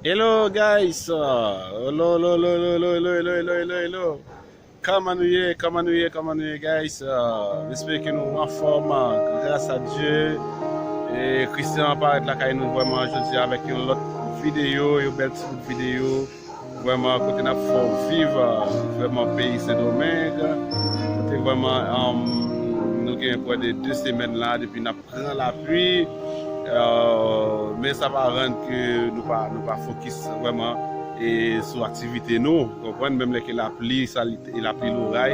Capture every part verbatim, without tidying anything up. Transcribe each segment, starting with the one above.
Hello guys, uh, hello, hello, hello, hello, hello, hello, hello, hello, hello. Kòman nou ye? Kòman nou ye? Kòman nou ye, guys? Uh, m espere ke nou anfòm, uh, gras a Dye. E Christian parèt lakay nou vrèman jodi a avèk yon lòt videyo, yon bèl ti bout videyo. Vrèman, kote n ap fè w viv, uh, vrèman, peyi Sendomeng. Kote vrèman, um, nou gen prè de de semèn la depi n ap pran lapli, euh, men sa pa rann ke nou pa, nou pa fokis vrèman e sou aktivite nou, konprann, menm lè ke lapli, sa li, e lapli loray,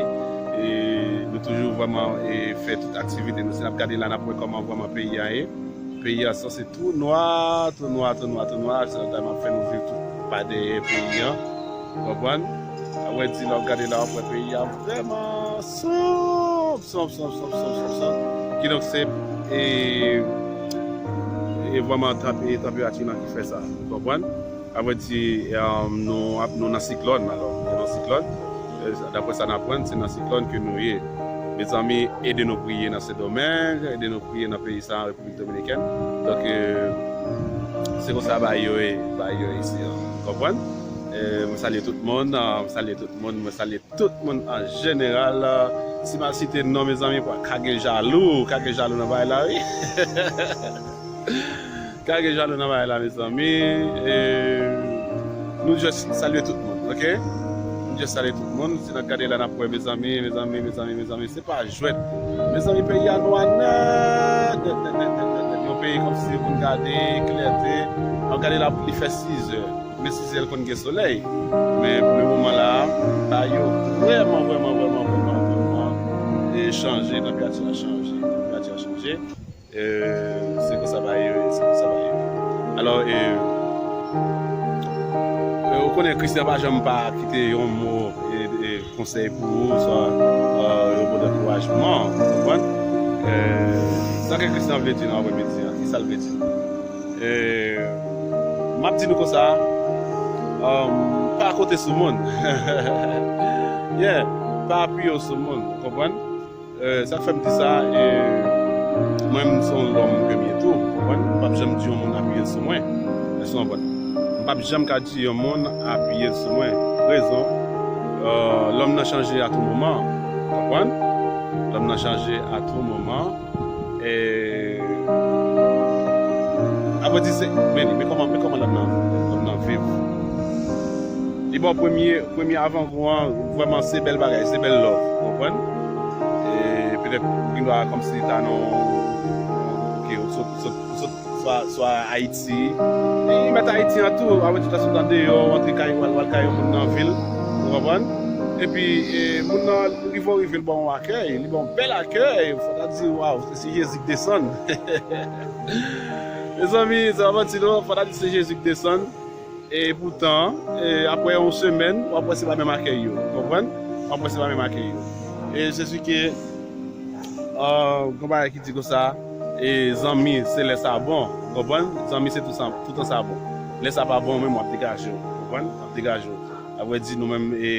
e nou toujou vrèman e fè tout aktivite nou. Si n ap gade la, n ap wè kòman vrèman peyi a ye. Peyi a sanse tou nwa, tou nwa, tou nwa, tou nwa. Se sa m ap fè nou viv tout pa dèyè peyi a. Konprann? Apre di, lè w gade la, w ap wè peyi a vrèman sonb, sonb, sonb, sonb, sonb, sonb, sonb. Kidonk, se, e, e vrèman tanp-, e tanperati lan ki fè sa. Ou konprann? Apre di, e, nou ap, nou nan siklòn, alò, nou nan siklòn. E, daprè sa n aprann, se nan siklòn ke nou ye. Mezanmi, ede nou priye nan Sendomeng, ede nou priye nan peyi sa, Repiblik Dominikèn. Donk, e, se konsa bagay yo ye, bagay yo ye isi an. Konprann? E, mwen salye tout moun, a, mwen salye tout moun, mwen salye tout moun an jeneral. Si m al site non, mezanmi, ka gen jalou, ka gen jalou nan bagay la, wi. Ka gen jalou nan bagay la, mezanmi. E, nou just salye tout moun, oke? Nou just salye tout moun. Si n ap gade la, n ap wè, mezanmi, mezanmi, mezanmi, mezanmi. Se pa jwèt. Mezanmi, peyi a nwa nèt, nèt, nèt, nèt, nèt, nèt, nèt. Yon peyi kòmsi pou n gade klète. N ap gade la, li fè sizè. Men sizè l konn gen solèy. Men pou le moman la, bagay yo vrèman, vrèman, vrèman, vrèman, vrèman, e, chanje. Tanperati a chanje. Tanperati a chanje. E, se konsa bagay yo ye, se konsa bagay yo ye. Alò, e, e, ou konnen Christian pa janm pa kite yon mo, e, e, konsèy pou ou, swa, e, yon mo dankourajman, ou konprann? E, sa ke Christian vle di nan aprèmidi an, ki sa l vle di? E, m ap di nou konsa, um, pa konte sou moun. Yeah, pa apiye w sou moun, ou konprann? E, sa k fè m di sa, e, mwen menm se yon lòm ke m ye tou, ou konprann? M p ap janm di yon moun apiye l sou mwen. Èske w konprann? M p ap janm ka di yon moun apiye l sou mwen. Rezon, e, lòm nan chanje a tou moman, ou konprann? Lòm nan chanje a tou moman. E, apre di se, men, men kòman, men kòman lòm nan, lòm nan viv. Li ba w premye, premye avangou an, vrèman, se bèl bagay, se bèl love, ou konprann? E petèt, ou gen dwa kòmsi ta nan, oke, ou sot, ou sot, ou sot swa, swa Ayiti. E li mèt Ayiti an tou, apre di ta sot andeyò, ou antre kay, w al, w al kay yon moun nan vil, ou konprann? Epi, e, moun nan rive w rive, l ba w yon akèy, li ba w yon bèl akèy, fò ta di, waw, se Jezi k desann. Mezanmi, se pa manti non, fò ta di se Jezi k desann. E poutan, e, apre yon semèn, w ap wè se pa menm akèy yo. Konprann? W ap wè se pa menm akèy yo. E se si ke, e, gon bagay ki di konsa, e zanmi, se lè sa bon. Konprann? Zanmi, se tout sa, toutan sa bon. Lè sa pa bon, menm w ap degaje w. Konprann? W ap degaje w. Apre di nou menm, e,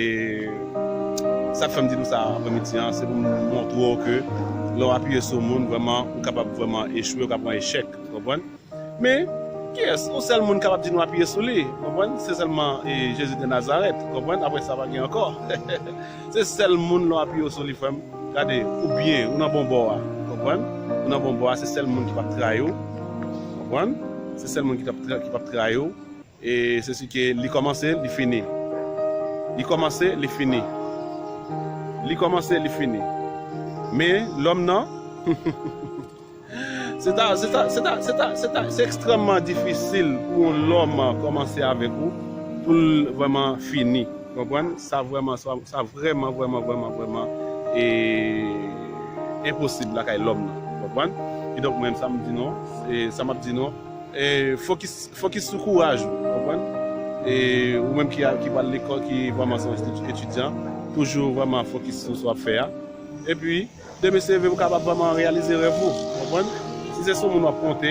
sa k fè m di nou sa aprèmidi an, se pou m montre w ke lè w apiye sou moun, vrèman, ou kapab vrèman echwe, ou ka pran echèk. Konprann? Men, kiyès? Yon sèl moun kapab di nou apiye sou li, konprann? Se sèlman, e, Jezi de Nazarèt, konprann? Apre sa, pa gen ankò. Se sèl moun lè w apiye w sou li, frè m. Gade, ou byen, ou nan bon bò a, konprann? Ou nan bon bò a, se sèl moun ki p ap trayi w, konprann? Se sèl moun ki p ap tra-, ki p ap trayi w. E se si ke li kòmanse, li fini. Li kòmanse, li fini. Li kòmanse, li fini. Men, lòm nan, Se ta, se ta, se ta, se ta, se ta, se ekstrèmman difisil pou yon lòm kòmanse avèk ou, pou l vrèman fini. Konprann? Sa vrèman, sa, sa vrèman, vrèman, vrèman, vrèman, e, enposib lakay lòm nan. Konprann? Kidonk, mwen, sa m di nou, e, sa m ap di nou, e, fokis, fokis sou kouraj ou. Konprann? E, ou menm ki, ki pral lekòl, ki vrèman se yon etid-, etidyan, toujou vrèman fokis sou sa w ap fè a. Epi, demen se vre, ou kapab vrèman reyalize rèv ou, konprann? Si se sou moun w ap konte,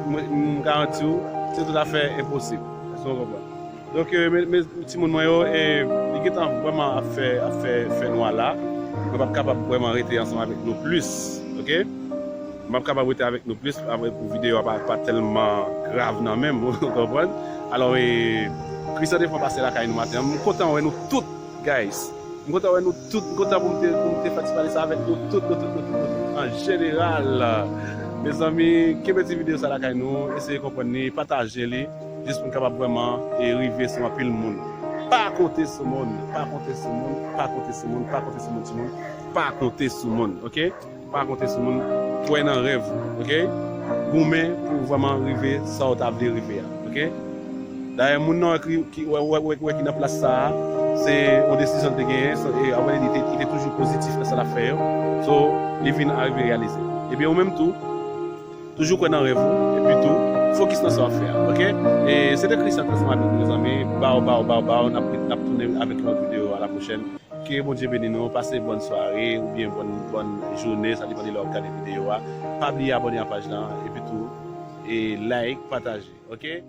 mwen, m garanti w, se toutafè enposib. Èske w konprann? Donk, e, men, men, timoun mwen yo, e, li gentan vrèman ap fè, ap fè, fè nwa la. Mwen p ap kapab vrèman rete ansanm avèk nou plis, oke? M ap kapab rete avèk nou plis, avèk pou videyo a pa, pa tèlman grav nan menm, ou konprann? Alò, e, Christian te fè yon pase lakay nou maten an. M kontan wè nou tout, guys. M kontan wè nou tout. M kontan pou m te, pou m te fè ti pale sa avèk nou tout, nou tout, nou tout, nou tout. An jeneral, mezanmi, kenbe ti videyo sa lakay nou, eseye konprann li, pataje li, jis pou n kapab vrèman e rive sou anpil moun. Pa konte sou moun, pa konte sou moun, pa konte sou moun, pa konte sou moun, timoun, pa konte sou moun, oke? Pa konte sou moun, kwè nan rèv ou, oke? Goumen pou w vrèman rive sa w ta vle rive a, oke? Dayè, moun nan ki, ki, wè, wè, wè, wè ki nan plas sa a, se yon desizyon l te genyen, so, e apre li te, li te toujou pozitif nan sa l ap fè yo. So, li vin arive reyalize. Ebyen, ou menm tou, toujou kwè nan rèv ou, epi tou, fokis nan sa w ap fè a, oke? E se te Christian Transformateur, mezanmi. Baw, baw, baw, baw, n ap, n ap tounen avèk yon lòt videyo a la pwochèn. Ke Bondye beni nou, pase bòn sware oubyen bòn, bòn jounen, sa depann de lè w ap gade videyo a. Pa bliye abòne a paj la, epi tou, e like, pataje, oke?